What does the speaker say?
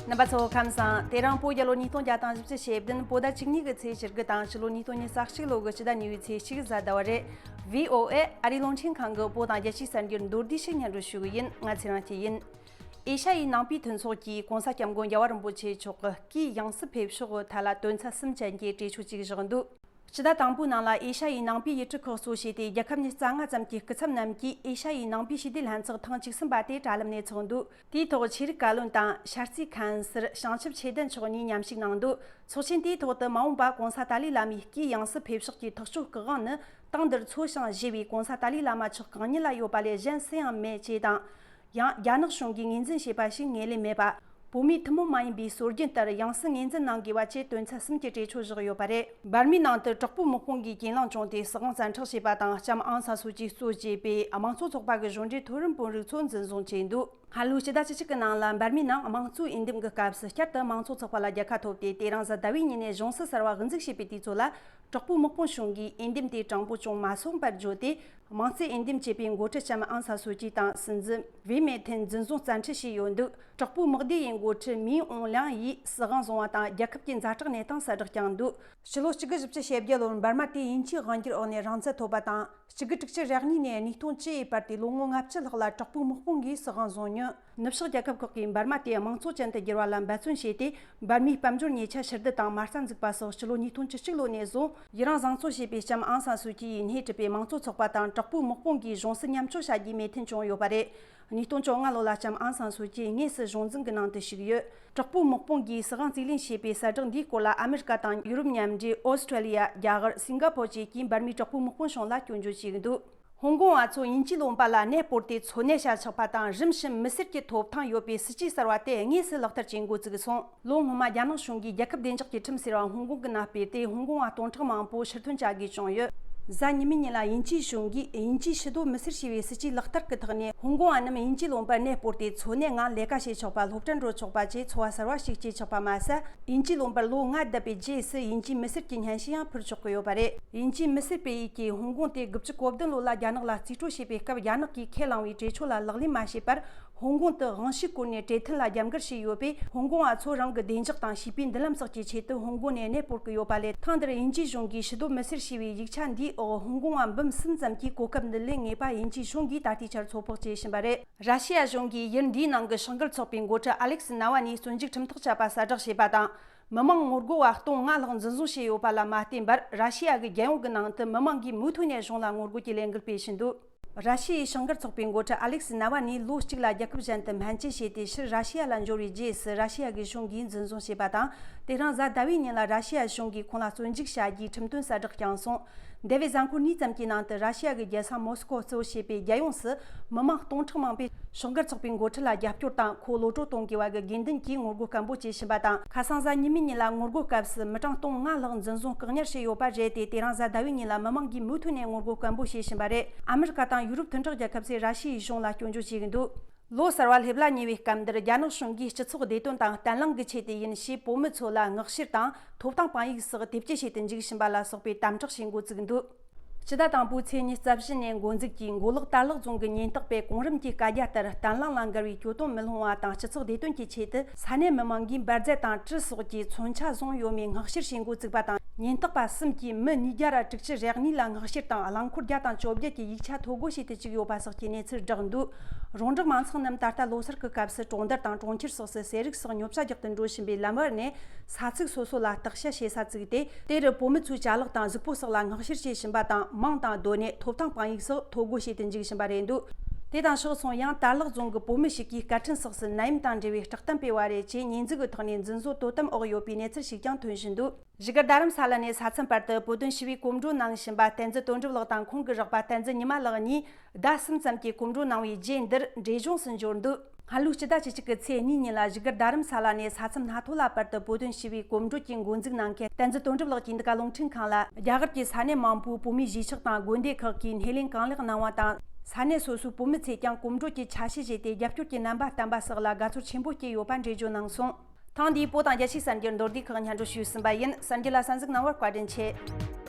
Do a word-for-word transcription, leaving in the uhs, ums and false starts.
རྣམ་པ་ཚོ་ཁམས་བཟང་། དེ་རིང་བོད་རྒྱལ་ལོ་ཉིས་སྟོང་བརྒྱ་དང་བཞི་བཅུ་ཞེ་བདུན་བོད་ཟླ་བཅུ་གཉིས་ཀྱི་ཚེས་བཅུ་དགུ་དང་ཕྱི་ལོ་ཉིས་སྟོང་ཉི་ཤུ་རྩ་གཅིག་ལོ་གི་ཕྱི་ཟླ་གཉིས་པའི་ཚེས་གཅིག་གཟའ་ཟླ་བ་རེད། བྷི་ཨོ་ཨེ་ཨ་རིའི་རླུང་འཕྲིན་ཁང་གི་བོད་དང་རྒྱལ་སྤྱིའི་གསར་འགྱུར་མདོར་བསྡུས་ཤིག་སྙན་སྒྲོན་ཞུ་གི་ཡིན། ང་ཚེ་རིང་སྐྱིད་ཡིན། ཨེ་ཤ་ཡའི་ནང་པའི་མཐུན་ཚོགས་ཀྱིས་༸གོང་ས་༸སྐྱབས་མགོན་རྒྱལ་བ་རིན་པོ་ཆེ་མཆོག་གི་སྐུའི་ཡང་སྲིད་ཕེབས་ཕྱོགས་ཐད་ལ་དོན་ཚན་གསུམ་ཅན་གྱི་གྲོས་ཆོད་ཅིག་བཞག་འདུག་སྤྱི་ཟླ་དང་པོའི་ནང་ལ་ཨེ་ཤ་ཡའི་ནང་པའི་ཡུལ་གྲུ་ཁག་གཙོ་བྱས་ཏེ་རྒྱལ་ཁབ་ཉི་ཤུ་རྩ་ལྔ་ཙམ་གྱི་སྐུ་ཚབ་རྣམས་ཀྱིས་ཨེ་ཤ་ཡའི་ནང་པའི་ཞི་བདེ་ལྷན་ཚོགས་ཐེངས་བཅུ་གསུམ་པ་དེ་དྲ་ལམ་ནས་འཚོགས་འདུག་དེའི་ཐོག་ཆོས་རིག་བཀའ་བློན་དང་ཤར་རྩེའི་ཁཱན་སིལ་བྱང་ཆུབ་ཆོས་ལྡན་མཆོག་གཉིས་མཉམ་ཞུགས་གནང་འདུག་ཚོགས་ཆེན་དེའི་ཐོག་ཏུ་མ་འོངས་པ་༸གོང་ས་ཏཱ་ལའི་བླ་མའི་སྐུའི་ཡང་སྲིད་ཕེབས་ཕྱོགས་ཀྱི་ཐག་གཅོད་སྐུ་དབང་ནི་དེང་འདིར་འཚོ་ཞིང་གཞེས་པའི་༸གོང་ས་ཏཱ་ལའི་བླ་མ་མཆོག་གང་ཉིད་ལ་ཡོད་པ་ལས་གཞན་སུ་ཡང་མེད་ཅེས་དང་། ཡང་རྒྱ་ནག་གཞུང་གིས་ངོས་འཛིན་བྱས་པ་ཞིག་ངོས་ལེན་མེད་པ། བོད་མིའི་ཐུན་མོང་མ་ཡིན་པའི་སྲོལ་རྒྱུན་ལྟར་ཡང་སྲིད་ངོས་འཛིན་གནང་དགོས་པ་བཅས་དོན་ཚན་གསུམ་གྱི་གྲོས་ཆོད་བཞག་ཡོད་པ་རེད། འབར་མའི་ནང་དུ་དྲག་པོའི་དམག་དཔུང་གིས་གྱེན་ལངས་བྱུང་སྟེ་སྲིད་དབང་བཙན་འཕྲོག་བྱས་པ་དང་ལྕམ་ཨང་སན་སུ་ཅི་གཙོ་བྱས་པའི་དམངས་གཙོ་ཚོགས་པ་གི་གཞུང་འབྲེལ་མཐོ་རིམ་དཔོན་རིགས་ཚོ་འཛིན་བཟུང་བྱས་འདུག་སྔ་ལོའི་ཕྱི་ཟླ་བཅུ་གཅིག་གི་ནང་ལ་འབར་མའི་ནང་དམངས་གཙོའི་འོས་འདེམས་ཀྱི་སྐབས་སུ་བསྐྱར་དུ་དམངས་གཙོ་ཚོགས་པ་ལ་རྒྱལ་ཁ་ཐོབ་སྟེ། དེ་རིང་གཟའ་ཟླ་བའི་ཉིན་ནས་གཞུང་སྲིད་གསར་བ་དབུ་འཛུགས་བྱས་པའི་དུས་ཚོད་ལ། དྲག་པོའི་དམག་དཔུང་གཞུང་གིས་འོས་འདེམས་དེ་དྲང་པོ་ཅུང་མ་སོང་བར་བརྗོད་དེ། དམངས་གཙོའི་འོས་འདེམས་བྱས་པའི་འགོ་ཁྲིད་ལྕམ་ཨང་སན་སུ་ཅི་དང་སྲིད་འཛིན་ཝེ་མེ་ཐེན་འཛིན་བཟུང་བཙན་ཁྲིད་བྱས་ཡོད་འདུག་དྲག་པོའི་དམག་སྡེ་ཡི་འགོ་ཁྲིད་མིན་ཨོང་ལིང་ཡིས་སྲིད་དབང་བཟུང་བ་དང་། རྒྱལ་ཁབ་ཀྱི་ཛ་དྲག་གནས་སྟངས་གསལ་བསྒྲགས་བསྐྱངས་འདུག་ཕྱི་ལོ་གཅིག་དགུ་བཞི་བཅུ་ཞེ་བརྒྱད་ལོར་འབར་མ་དེ་དབྱིན་ཇིའི་དབང་སྒྱུར་འོག་ནས་རང་བཙན་ཐོབ་པ་དང་། གཅིག་དགུ་དྲུག་ཅུ་རེ་གཉིས་ནས་ཉིས་སྟོང་བཅུ་ཡི་བར་དུ་ལོ་ངོ་ལྔ་བཅུ་ལྷག་ལ་དྲག་པོའི་དམག་དཔུང་གིས་སྲིད་དབང་བཟུང་མྱོང་། ནུབ་ཕྱོགས་རྒྱལ་ཁབ་ཁག་གིས་འབར་མ་དེ་དམངས་གཙོ་ཅན་དུ་བསྒྱུར་བ་ལ་འབད་བརྩོན་བྱས་ཏེ། འབར་མའི་དཔལ་འབྱོར་ཉེ་ཆར་ཕྱིར་བསྡུ་དང་མ་རྩ་འཛུགས་པ་སོགས་ཕྱི་ལོ་ཉིས་སྟོང་བཅུ་གཅིག་ལོ་ནས་བཟུང་ཡི་རང་བཟང་གཙོ་བྱས་པའི་ལྕམ་ཨང་སན་སུ་ཅི་ཡིས་སྣེ་ཁྲིད་པའི་དམངས་གཙོ་ཚོགས་པ་དང་དྲག་པོའི་དམག་དཔུང་གིས་གཞུང་སྲིད་མཉམ་སྤྱོད་བྱ་རྒྱུའི་མོས་མཐུན་བྱུང་ཡོད་པ་རེད། ཉིས་སྟོང་བཅོ་ལྔ་ལོ་ལ་ལྕམ་ཨང་སན་སུ་ཅི་དངོས་སུ་གཞུང་འཛིན་གྱི་ནང་དུ་ཞུགས་ཡོད། དྲག་པོའི་དམག་དཔུང་གིས་སྲིད་དབང་རྩིས་ལེན་བྱས་པའི་གསལ་བསྒྲགས་འདིའི་སྐོར་ལ་ཨ་མེ་རི་ཀ་དང་ཡུ་རོབ་མཉམ་འབྲེལ། ཨོ་སི་ཀྲོ་ལི་ཡ། རྒྱ་གར། སིང་ག་པོར་བཅས་ཀྱིས་འབར་མའི་དྲག་པོའི་དམག་དཔུང་གཞུང་ལ་སྐྱོན་བརྗོད་བྱས་འདུག་ཧོང་ཀོང་བ་ཚོ་དབྱིན་ཇིའི་ལུང་པ་ལ་གནས་སྤོར་ཏེ་འཚོ་གནས་བྱ་ཆོག་པ་དང་། རིམ་བཞིན་མི་སེར་གྱི་ཐོབ་ཐང་ཡོད་པའི་སྲིད་ཇུས་གསར་བ་དེ་དངོས་སུ་ལག་བསྟར་བྱེད་འགོ་བཙུགས་སོང་། ལོ་སྔོན་མ་རྒྱ་ནག་གཞུང་གིས་རྒྱལ་ཁབ་བདེ་འཇགས་ཀྱི་ཁྲིམས་ཟེར་བ་ཧོང་ཀོང་གི་ནང་སྤེལ་ཏེ། ཧོང་ཀོང་བ་སྟོང་ཕྲག་མང་པོ་ཕྱིར་ཐོན་བྱ་དགོས་བྱུང་ཡོད། གཟའ་ཉི་མའི་ཉིན་ལ་དབྱིན་ཇིའི་གཞུང་གིས་དབྱིན་ཇིའི་ཕྱི་སྡོད་མི་སེར་ཞེས་པའི་སྲིད་ཇུས་ལག་བསྟར་གྱི་ཐོག་ནས། ཧོང་ཀོང་བ་རྣམས་དབྱིན་ཇིའི་ལུང་པར་གནས་སྤོར་ཏེ་འཚོ་གནས་ངང་ལས་ཀ་བྱེད་ཆོག་པ། སློབ་གྲྭར་འགྲོ་ཆོག་པ་བཅས་འཚོ་བ་གསར་བ་ཞིག་སྐྱེལ་ཆོག་པ་མ་ཟད། དབྱིན་ཇིའི་ལུང་པར་ལོ་ལྔ་བསྡད་པའི་རྗེས་སུ་དབྱིན་ཇིའི་མི་སེར་གྱི་སྙན་ཞུ་ཡང་ཕུལ་ཆོག་གི་ཡོད་པ་རེད། དབྱིན་ཇིའི་མི་སེར་སྤེལ་ཡུལ་གྱི་ཧོང་ཀོང་དེ་དགུ་བཅུ་གོ་བདུན་ལོ་ལ་རྒྱ་ནག་ལ་རྩིས་སྤྲོད་བྱས་པའི་སྐབས། རྒྱ་ནག་གིས་ཁས་བླངས་པའི་གྲོས་ཆོད་ལ་ལག་ལེན་མ་བྱས་པར། ཧོང་ཀོང་དུ་དབང་ཤུགས་བཀོལ་ནས་གྲོས་མཐུན་ལ་རྒྱབ་འགལ་བྱས་ཡོད་པས། ཧོང་ཀོང་བ་ཚོ་རང་གི་བདེ་འཇགས་དང་བྱིས་པའི་མདུན་ལམ་སོགས་ཀྱི་ཆེད་དུ་ཧོང་ཀོང་ནས་གནས་སྤོར་གྱི་ཡོད་པ་ལས། ཐེངས་འདིར་དབྱིན་ཇིའི་གཞུང་གིས་ཕྱི་སྡོད་མི་སེར་ཞེས་པའི་ཡིག་ཆ་འདིའི་འོག་ཧོང་ཀོང་བ་འབུམ་གསུམ་ཙམ་གྱིས་གོ་སྐབས་འདི་ལེན་ངེས་པ་དབྱིན་ཇིའི་གཞུང་གིས་ད་ལྟའི་ཆར་ཚོད་དཔག་བྱས་ཕྱིན་པ་རེད། ར་ཤི་ཡ་གཞུང་གིས་ཡུལ་འདིའི་ནང་གི་ཤིང་འགུལ་ཚོགས་པའི་འགོ་ཁྲིད་ཨ་ལེག་སི་ནཱ་ཝ་ནིའི་བཙོན་འཇུག་ཁྲིམས་ཐག་བཅད་པ་གསལ་བསྒྲགས་བྱས་པ་དང་། མི་མང་ངོ་རྒོལ་བ་སྟོང་ལྔ་ལྷག་འཛིན་བཟུང་བྱས་ཡོད་པ་ལ་མ་བརྟེན་པར། ར་ཤི་ཡ་གི་རྒྱལ་ཡོངས་ཀྱི་ནང་དུ་མི་མང་གིས་མུ་མཐུད་ནས་གཞུང་ལ་ངོ་རྒོལ་གྱི་ལས་འགུལ་སྤེལ་བཞིན་འདུག་ར་ཤི་ཡའི་ཤིང་འགུལ་ཚོགས་པའི་འགོ་ཁྲིད་ཨ་ལེག་སི་ནཱ་ཝ་ནི་ལོ་གཅིག་ལ་རྒྱལ་ཁབ་གཞན་དུ་སྨན་བཅོས་བྱས་ཏེ། ཕྱིར་ར་ཤི་ཡ་ལ་འབྱོར་བའི་རྗེས་སུ་ར་ཤི་ཡ་གི་གཞུང་གིས་འཛིན་བཟུང་བྱས་པ་དང་། དེ་རིང་གཟའ་ཟླ་བའི་ཉིན་ལ་ར་ཤི་ཡ་གཞུང་གིས་ཁོང་ལ་བཙོན་འཇུག་བྱ་རྒྱུའི་ཁྲིམས་དོན་གསལ་བསྒྲགས་བསྐྱངས་སོང་། འདས་པའི་གཟའ་འཁོར་གཉིས་ཙམ་གྱི་ནང་དུ་ར་ཤི་ཡ་གི་རྒྱལ་ས་མོ་སི་ཀོ་གཙོ་བྱས་པའི་རྒྱལ་ཡོངས་སུ་མི་མང་སྟོང་ཕྲག་མང་པོས་ཤིང་འགུལ་ཚོགས་པའི་འགོ་ཁྲིད་ལ་རྒྱབ་སྐྱོར་དང་། ཁོ་གློད་གྲོལ་གཏོང་དགོས་པ་གི་དགོས་འདུན་གྱིས་ངོ་རྒོལ་སྐད་འབོད་བྱེད་བཞིན་པ་དང་། ཁ་སང་གཟའ་ཉི་མའི་ཉིན་ལ་ངོ་རྒོལ་སྐབས་སུ་མི་གྲངས་སྟོང་ལྔ་ལྷག་འཛིན་བཟུང་བཀག་ཉར་བྱས་ཡོད་པ་རེད་དེ། དེ་རིང་གཟའ་ཟླ་བའི་ཉིན་ལ་མི་མང་གིས་མུ་མཐུད་ནས་ངོ་རྒོལ་སྐད་འབོད་བྱེད་བཞིན་པ་རེད། ཨ་མི་རི་ཀ་དང་ཡུ་རོབ་མཐུན་གྲོགས་རྒྱལ་ཁབ་ཚོས་ར་ཤི་ཡའི་གཞུང་ལ་སྐྱོན་བརྗོད་བྱེད་ཀྱི་འདུག་ལོ་གསར་བ་སླེབས་ལ་ཉེ་བའི་སྐབས་འདིར། རྒྱ་ནག་གཞུང་གིས་སྤྱི་ཚོགས་བདེ་དོན་དང་བརྟན་ལྷིང་གི་ཆེད་དུ་ཡིན་ཞེས། བོད་མི་ཚོ་ལ་མངགས་བཤེར་དང་ཐོབ་ཐང་དཔང་ཡིག་སོགས་དེབ་སྐྱེལ་བྱེད་དུ་འཇུག་བཞིན་པ་ལ་སོགས་པའི་དམ་དྲག་བྱེད་འགོ་བཙུགས་འདུག་སྤྱི་ཟླ་དང་པོའི་ཚེས་ཉི་ཤུ་རྩ་བཞི་ནས་འགོ་འཛུགས་ཀྱིས། མགོ་ལོག་དར་ལག་རྫོང་གི་ཉེན་རྟོག་པས་གོང་རིམ་གྱི་བཀའ་རྒྱ་ལྟར། བརྟན་ལྷིང་ལ་འགལ་བའི་གྱོད་དོན་མི་སློང་བ་དང་། སྤྱི་ཚོགས་བདེ་དོན་གྱི་ཆེད་དུ་ས་གནས་མི་མང་གིས་འབར་རྫས་དང་གྲི་སོགས་ཀྱི་མཚོན་ཆ་བཟུང་ཡོད་མེད་མངགས་བཤེར་བྱེད་འགོ་བཙུགས་པ་དང་། ཉེན་རྟོག་པ་གསུམ་གྱིས་མི་ཉིས་བརྒྱ་ར་དྲུག་ཅུ་རེ་གཉིས་ལ་མངགས་བཤེར་དང་། རླངས་འཁོར་བརྒྱ་དང་བཅོ་བརྒྱད་ཀྱི་ཡིག་ཆ་ཐོ་འགོད་བྱེད་དུ་བཅུག་ཡོད་པ་སོགས་ཀྱི་གནས་ཚུལ་བསྒྲགས་འདུག་རོང་འབྲོག་མང་ཚོགས་རྣམས་ད་ལྟ་ལོ་གསར་གྱི་སྐབས་སུ་གྲོང་རྡལ་དང་གྲོང་ཁྱེར་སོགས་སུ་ཟས་རིགས་སོགས་ཉོ་ཆ་རྒྱག་ཏུ་འགྲོ་བཞིན་པའི་ལམ་བར་ནས། ས་ཚིགས་སོ་སོ་ལ་བརྟག་དཔྱད་བྱེད་ས་བཙུགས་ཏེ། དེར་བོད་མི་ཚོའི་ཅ་ལག་དང་གཟུགས་པོ་སོགས་ལ་མངགས་བཤེར་བྱེད་བཞིན་པ་དང་། མིང་དང་སྡོད་གནས། ཐོབ་ཐང་དཔང་ཡིག་སོགས་ཐོ་འགོད་བྱེད་དུ་འཇུག་བཞིན་པ་རེད་འདུག་དེ་དང་ཕྱོགས་མཚུངས། ཡང་དར་ལག་རྫོང་གི་བོད་མི་ཞིག་གིས་སྐད་འཕྲིན་སོགས་སུ་ནད་ཡམས་དང་འབྲེལ་བའི་སྐྲག་གཏམ་སྤེལ་བ་རེད་ཅེས། ཉེས་འཛུགས་ཀྱི་ཐོག་ནས་འཛིན་བཟུང་དོ་དམ་འོག་ཡོད་པའི་གནས་ཚུལ་ཞིག་ཀྱང་ཐོན་བཞིན་འདུག་བཞུགས་སྒར་རྡ་རམ་ས་ལ་ནས་ས་མཚམས་བར་དུ་བོད་དོན་ཞི་བའི་གོམ་བགྲོད་གནང་བཞིན་པ་བསྟན་འཛིན་དོན་གྲུབ་ལགས་དང་ཁོང་གི་རོགས་པ་བསྟན་འཛིན་ཉི་མ་ལགས་གཉིས་ཟླ་གསུམ་ཙམ་གྱི་གོམ་བགྲོད་གནང་བའི་རྗེས་འདིར་འབྲས་ལྗོངས་སུ་འབྱོར་འདུག་སྔ་ལོའི་སྤྱི་ཟླ་བཅུ་གཅིག་གི་ཚེས་གཉིས་ཉིན་ལ་བཞུགས་སྒར་རྡ་རམ་ས་ལ་ནས་ས་མཚམས་སྣ་ཐོ་ལ་བར་དུ་བོད་དོན་ཞི་བའི་གོམ་བགྲོད་ཀྱི་འགོ་འཛུགས་གནང་མཁན་བསྟན་འཛིན་དོན་གྲུབ་ལགས་ཀྱིས་འདི་ག་རླུང་འཕྲིན་ཁང་ལ། རྒྱ་གར་གྱི་ས་གནས་མང་པོའི་བོད་མིའི་གཞིས་ཆགས་དང་དགོན་སྡེ་ཁག་གིས་སྣེ་ལེན་གང་ལེགས་གནང་བ་དང་། ས་གནས་སོ་སོའི་བོད་མི་ཚོས་ཀྱང་གོམ་བགྲོད་ཀྱི་ཆ་ཤས་བྱས་ཏེ། རྒྱབ་སྐྱོར་གྱི་རྣམ་པ་བསྟན་པ་སོགས་ལ་དགའ་ཚོར་ཆེན་པོ་སྐྱེས་ཡོད་པ་འགྲེལ་བརྗོད་གནང་སོང་། ཐེངས་འདིའི་བོད་དང་རྒྱལ་སྤྱིའི་གསར་འགྱུར་མདོར་བསྡུས་ཁག་སྙན་སྒྲོན་ཞུས་ཟིན་པ་ཡིན། གསར་འགྱུར་ལ་གསན་གཟིགས་གནང་བར་བཀའ་དྲིན་ཆེ།